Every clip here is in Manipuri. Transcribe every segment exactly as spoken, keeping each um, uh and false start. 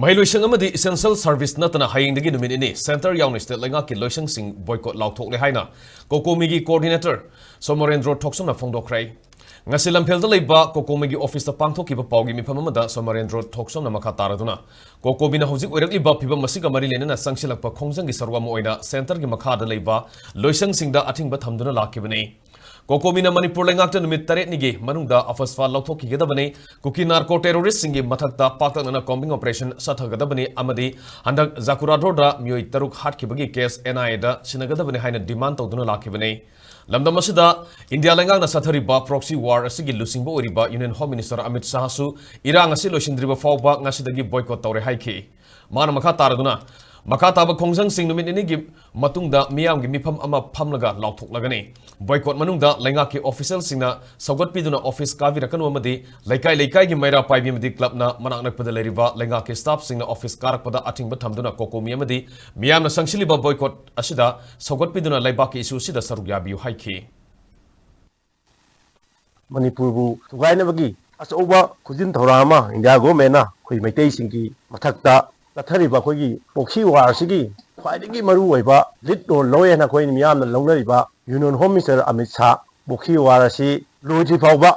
ꯃꯍꯩꯂꯣꯏꯁꯪ ꯑꯃꯗꯤ essential service ꯅꯠꯇꯅ ꯍꯌꯦꯡꯗꯒꯤ ꯅꯨꯃꯤꯠ ꯅꯤꯅꯤ centre ꯌꯥꯎꯅ state ꯂꯩꯉꯥꯛꯀꯤ ꯂꯣꯏꯁꯪꯁꯤꯡ boycott ꯂꯥꯎꯊꯣꯛꯂꯦ ꯍꯥꯏꯅ ꯀꯣꯀꯣꯃꯤꯒꯤ coordinator ꯁꯣꯃꯣꯔꯦꯟꯗ꯭ꯔꯣ ꯊꯣꯛꯆꯣꯝꯅ ꯐꯣꯡꯗꯣꯛꯈ꯭ꯔꯦ꯫ ꯉꯁꯤ ꯂꯝꯐꯦꯜꯗ ꯂꯩꯕ ꯀꯣꯀꯣꯃꯤꯒꯤ office ꯇ ꯄꯥꯡꯊꯣꯛꯈꯤꯕ ꯄꯥꯎꯒꯤ ꯃꯤꯐꯝ ꯑꯃꯗ ꯁꯣꯃꯣꯔꯦꯟꯗ꯭ꯔꯣ ꯊꯣꯛꯆꯣꯝꯅ ꯃꯈꯥ ꯇꯥꯔꯗꯨꯅ, ꯀꯣꯀꯣꯃꯤꯅ ꯍꯧꯖꯤꯛ ꯑꯣꯏꯔꯛꯂꯤꯕ ꯐꯤꯕꯝ ꯑꯁꯤꯒ ꯃꯔꯤ ꯂꯩꯅꯅ ꯆꯪꯁꯤꯜꯂꯛꯄ ꯈꯣꯡꯖꯪꯒꯤ ꯁꯔꯨꯛ ꯑꯃ ꯑꯣꯏꯅ centre ꯒꯤ ꯃꯈꯥꯗ ꯂꯩꯕ ꯂꯣꯏꯁꯪꯁꯤꯡꯗ ꯑꯊꯤꯡꯕ ꯊꯝꯗꯨꯅ ꯂꯥꯛꯈꯤꯕꯅꯤ꯫ ꯀꯣꯀꯣꯃꯤꯅ ꯃꯅꯤꯄꯨꯔ ꯂꯩꯉꯥꯛꯇ ꯅꯨꯃꯤꯠ ꯇꯔꯦꯠꯅꯤꯒꯤ ꯃꯅꯨꯡꯗ ꯑꯐꯁꯐꯥ ꯂꯧꯊꯣꯛꯈꯤꯒꯗꯕꯅꯤ꯫ ꯀꯨꯀꯤ narco terrorist ꯁꯤꯡꯒꯤ ꯃꯊꯛꯇ ꯄꯥꯛꯇꯛꯅꯅ combing operation ꯆꯠꯊꯒꯗꯕꯅꯤ ꯑꯃꯗꯤ ꯍꯟꯗꯛ ꯖꯥꯀꯨꯔꯥꯗꯣꯔꯗ ꯃꯤꯑꯣꯏ ꯇꯔꯨꯛ ꯍꯥꯠꯈꯤꯕꯒꯤ case N I A ꯗ ꯁꯤꯟꯅꯒꯗꯕꯅꯤ ꯍꯥꯏꯅ demand ꯇꯧꯗꯨꯅ ꯂꯥꯛꯈꯤꯕꯅꯤ꯫ ꯂꯝꯗꯝ ꯑꯁꯤꯗ ꯏꯟꯗꯤꯌꯥ ꯂꯩꯉꯥꯛꯅ ꯆꯠꯊꯔꯤꯕ proxy war ꯑꯁꯤꯒꯤ ꯂꯨꯆꯤꯡꯕ ꯑꯣꯏꯔꯤꯕ Union Home Minister ꯑꯃꯤꯠ ꯁꯥꯍꯁꯨ ꯏꯔꯥꯡ ꯑꯁꯤ ꯂꯣꯏꯁꯤꯟꯗ꯭ꯔꯤꯕ ꯐꯥꯎꯕ ꯉꯁꯤꯗꯒꯤ boycott ꯇꯧꯔꯦ ꯍꯥꯏꯈꯤ꯫ ꯃꯥꯅ ꯃꯈꯥ ꯇꯥꯔꯗꯨꯅ, ꯃꯈꯥ ꯇꯥꯕ ꯈꯣꯡꯖꯪꯁꯤꯡ ꯅꯨꯃꯤꯠ ꯅꯤꯅꯤꯒꯤ ꯃꯇꯨꯡꯗ ꯃꯤꯌꯥꯝꯒꯤ ꯃꯤꯐꯝ ꯑꯃ ꯐꯝꯂꯒ ꯂꯥꯎꯊꯣꯛꯂꯒꯅꯤ꯫ Boycott ꯃꯅꯨꯡꯗ ꯂꯩꯉꯥꯛꯀꯤ official ꯁꯤꯡꯅ ꯁꯧꯒꯠꯄꯤꯗꯨꯅ office ꯀꯥꯕꯤꯔꯛꯀꯅꯨ ꯑꯃꯗꯤ ꯂꯩꯀꯥꯏ ꯂꯩꯀꯥꯏꯒꯤ ꯃꯩꯔꯥ ꯄꯥꯏꯕꯤ ꯑꯃꯗꯤ club ꯅ ꯃꯅꯥꯛ ꯅꯛꯄꯗ ꯂꯩꯔꯤꯕ ꯂꯩꯉꯥꯛꯀꯤ staff ꯁꯤꯡꯅ office ꯀꯥꯔꯛꯄꯗ ꯑꯊꯤꯡꯕ ꯊꯝꯗꯨꯅ ꯀꯣꯀꯣꯃꯤ ꯑꯃꯗꯤ ꯃꯤꯌꯥꯝꯅ ꯆꯪꯁꯤꯜꯂꯤꯕ boycott ꯑꯁꯤꯗ ꯁꯧꯒꯠꯄꯤꯗꯨꯅ ꯂꯩꯕꯥꯛꯀꯤ issue ꯑꯁꯤꯗ ꯁꯔꯨꯛ ꯌꯥꯕꯤꯌꯨ ꯍꯥꯏꯈꯤ꯫ ꯃꯅꯤꯄꯨꯔꯕꯨ ꯊꯨꯒꯥꯏꯅꯕꯒꯤ ꯑꯆꯧꯕ ꯈꯨꯖꯤꯟ ꯊꯧꯔꯥꯡ ꯑꯃ ꯏꯟꯗꯤꯌꯥ government ꯅ ꯑꯩꯈꯣꯏ ꯃꯩꯇꯩꯁꯤꯡꯒꯤ ꯃꯊꯛꯇ ꯆꯠꯊꯔꯤꯕ ꯑꯩꯈꯣꯏꯒꯤ proxy war ꯑꯁꯤꯒꯤ ꯈ꯭ꯋꯥꯏꯗꯒꯤ ꯃꯔꯨꯑꯣꯏꯕ lead role ꯂꯧꯋꯦ ꯍꯥꯏꯅ ꯑꯩꯈꯣꯏ ꯃꯤꯌꯥꯝꯅ ꯂꯧꯅꯔꯤꯕ Union Home Minister Amit Shah proxy war ꯑꯁꯤ ꯂꯣꯏꯗ꯭ꯔꯤ ꯐꯥꯎꯕ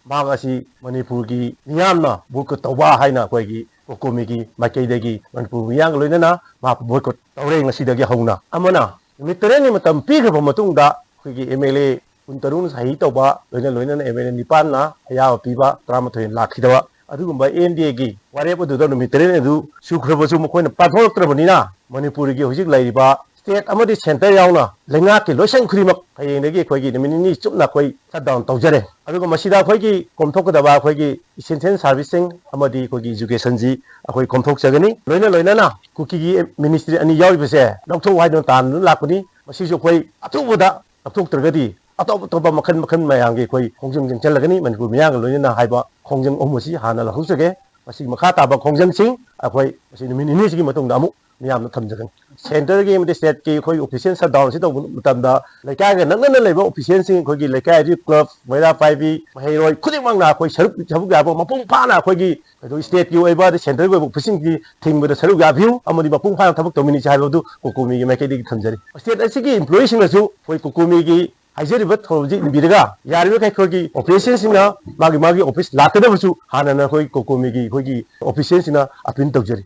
ꯃꯍꯥꯛ ꯑꯁꯤ ꯃꯅꯤꯄꯨꯔꯒꯤ ꯃꯤꯌꯥꯝꯅ boycott ꯇꯧꯕ ꯍꯥꯏꯅ ꯑꯩꯈꯣꯏꯒꯤ ꯀꯣꯀꯣꯃꯤꯒꯤ ꯃꯥꯏꯀꯩꯗꯒꯤ ꯃꯅꯤꯄꯨꯔ ꯃꯤꯌꯥꯝꯒ ꯂꯣꯏꯅꯅ ꯃꯍꯥꯛꯄꯨ boycott ꯇꯧꯔꯦ ꯉꯁꯤꯗꯒꯤ ꯍꯧꯅ꯫ ꯑꯃꯅ ꯅꯨꯃꯤꯠ ꯇꯔꯦꯠꯅꯤ ꯃꯇꯝ ꯄꯤꯈ꯭ꯔꯕ ꯃꯇꯨꯡꯗ ꯑꯩꯈꯣꯏꯒꯤ M L A ꯀꯨꯟꯇꯔꯨꯛꯅ ꯁꯍꯤ ꯇꯧꯕ, ꯂꯣꯏꯅ ꯂꯣꯏꯅꯅ M L A ꯅꯤꯄꯥꯟꯅ ꯑꯌꯥꯕ ꯄꯤꯕ, ꯇꯔꯥꯃꯥꯊꯣꯏꯅ ꯂꯥꯛꯈꯤꯗꯕ, ꯑꯗꯨꯒꯨꯝꯕ N D A ꯒꯤ ꯋꯥꯔꯦꯞ ꯑꯗꯨꯗ ꯅꯨꯃꯤꯠ ꯇꯔꯦꯠꯅꯤ ꯑꯗꯨ ꯁꯨꯈ꯭ꯔꯕꯁꯨ ꯃꯈꯣꯏꯅ ꯄꯥꯡꯊꯣꯛꯂꯛꯇ꯭ꯔꯕꯅꯤꯅ ꯃꯅꯤꯄꯨꯔꯒꯤ ꯍꯧꯖꯤꯛ ꯂꯩꯔꯤꯕ state ꯑꯃꯗꯤ centre ꯌꯥꯎꯅ ꯂꯩꯉꯥꯛꯀꯤ ꯂꯣꯏꯁꯪ ꯈꯨꯗꯤꯡꯃꯛ ꯍꯌꯦꯡꯗꯒꯤ ꯑꯩꯈꯣꯏꯒꯤ ꯅꯨꯃꯤꯠ ꯅꯤꯅꯤ ꯆꯨꯞꯅ ꯑꯩꯈꯣꯏ shutdown ꯇꯧꯖꯔꯦ꯫ ꯑꯗꯨꯒ ꯃꯁꯤꯗ ꯑꯩꯈꯣꯏꯒꯤ ꯀꯣꯝꯊꯣꯛꯀꯗꯕ ꯑꯩꯈꯣꯏꯒꯤ essential service ꯁꯤꯡ ꯑꯃꯗꯤ ꯑꯩꯈꯣꯏꯒꯤ education ꯁꯤ ꯑꯩꯈꯣꯏ ꯀꯣꯝꯊꯣꯛꯆꯒꯅꯤ꯫ ꯂꯣꯏꯅ ꯂꯣꯏꯅꯅ ꯀꯨꯀꯤꯒꯤ ministry ꯑꯅꯤ ꯌꯥꯎꯔꯤꯕꯁꯦ ꯂꯧꯊꯣꯛꯎ ꯍꯥꯏꯗꯨꯅ ꯇꯥꯟꯗꯨꯅ ꯂꯥꯛꯄꯅꯤ꯫ ꯃꯁꯤꯁꯨ ꯑꯩꯈꯣꯏ ꯑꯊꯨꯕꯗ ꯂꯧꯊꯣꯛꯇ꯭ꯔꯒꯗꯤ ꯑꯇꯣꯞ ꯑꯇꯣꯞꯄ ꯃꯈꯜ ꯃꯈꯜ ꯃꯌꯥꯝꯒꯤ ꯑꯩꯈꯣꯏ ꯈꯣꯡꯖꯪ ꯆꯪꯁꯤꯜꯂꯒꯅꯤ꯫ ꯃꯅꯤꯄꯨꯔ ꯃꯤꯌꯥꯝꯒ ꯂꯣꯏꯅꯅ ꯍꯥꯏꯕ ꯈꯣꯡꯖꯪ ꯑꯍꯨꯝ ꯑꯁꯤ ꯍꯥꯟꯅ ꯂꯧꯊꯣꯛꯆꯒꯦ꯫ ꯃꯁꯤꯒꯤ ꯃꯈꯥ ꯇꯥꯕ ꯈꯣꯡꯖꯪꯁꯤꯡ ꯑꯩꯈꯣꯏ ꯃꯁꯤ ꯅꯨꯃꯤꯠ ꯅꯤꯅꯤꯁꯤꯒꯤ ꯃꯇꯨꯡꯗ ꯑꯃꯨꯛ ꯃꯤꯌꯥꯝꯗ ꯊꯝꯖꯒꯅꯤ꯫ ꯁꯦꯟꯇꯔꯒꯤ ꯑꯃꯗꯤ ꯁ꯭ꯇꯦꯠꯀꯤ ꯑꯩꯈꯣꯏ ꯑꯣꯐꯤꯁꯤꯌꯦꯜ ꯁꯠ ꯗꯥꯎꯟꯁꯤ ꯇꯧꯕ ꯃꯇꯝꯗ ꯂꯩꯀꯥꯏꯒ ꯅꯛꯅꯅ ꯂꯩꯕ ꯑꯣꯐꯤꯁꯤꯌꯦꯜꯁꯤꯡ, ꯑꯩꯈꯣꯏꯒꯤ ꯂꯩꯀꯥꯏ ꯑꯗꯨꯒꯤ ꯀ꯭ꯂꯕ, ꯃꯩꯔꯥ ꯄꯥꯏꯕꯤ, ꯃꯍꯩꯔꯣꯏ ꯈꯨꯗꯤꯡꯃꯛꯅ ꯑꯩꯈꯣꯏ ꯁꯔꯨꯛ, ꯁꯔꯨꯛ ꯌꯥꯕ ꯃꯄꯨꯡ ꯐꯥꯅ ꯑꯩꯈꯣꯏꯒꯤ ꯑꯗꯨ ꯁ꯭ꯇꯦꯠꯀꯤ ꯑꯣꯏꯕ ꯑꯗꯩ ꯁꯦꯟꯇꯔꯒꯤ ꯑꯣꯏꯕ ꯑꯣꯐꯤꯁꯁꯤꯡꯒꯤ ꯊꯤꯡꯕꯗ ꯁꯔꯨꯛ ꯌꯥꯕꯤꯌꯨ ꯑꯃꯗꯤ ꯃꯄꯨꯡ ꯐꯥꯅ ꯊꯕꯛ ꯇꯧꯃꯤꯟꯅꯁꯤ ꯍꯥꯏꯕꯗꯨ ꯀꯣꯀꯣꯃꯤꯒꯤ ꯃꯥꯏꯀꯩꯗꯒꯤ ꯊꯝꯖꯔꯤ꯫ ꯁ꯭ꯇꯦꯠ ꯑꯁꯤꯒꯤ ꯏꯝꯄ꯭ꯂꯣꯌꯤꯁꯤꯡꯅꯁꯨ ꯑꯩꯈꯣꯏ ꯀꯣꯀꯣꯃꯤꯒꯤ ꯍꯥꯏꯖꯔꯤꯕ ꯊꯧꯔꯝꯁꯤ ꯏꯟꯕꯤꯔꯒ ꯌꯥꯔꯤꯕꯃꯈꯩ ꯑꯩꯈꯣꯏꯒꯤ ꯑꯣꯐꯤꯁꯤꯌꯦꯜꯁꯤꯡꯅ ꯃꯥꯒꯤ ꯃꯥꯒꯤ ꯑꯣꯐꯤꯁ ꯂꯥꯛꯀꯗꯕꯁꯨ ꯍꯥꯟꯅꯅ ꯑꯩꯈꯣꯏ ꯀꯣꯀꯣꯃꯤꯒꯤ ꯑꯩꯈꯣꯏꯒꯤ ꯑꯣꯐꯤꯁꯤꯌꯦꯜꯁꯤꯡꯅ ꯑꯄꯤꯜ ꯇꯧꯖꯔꯤ꯫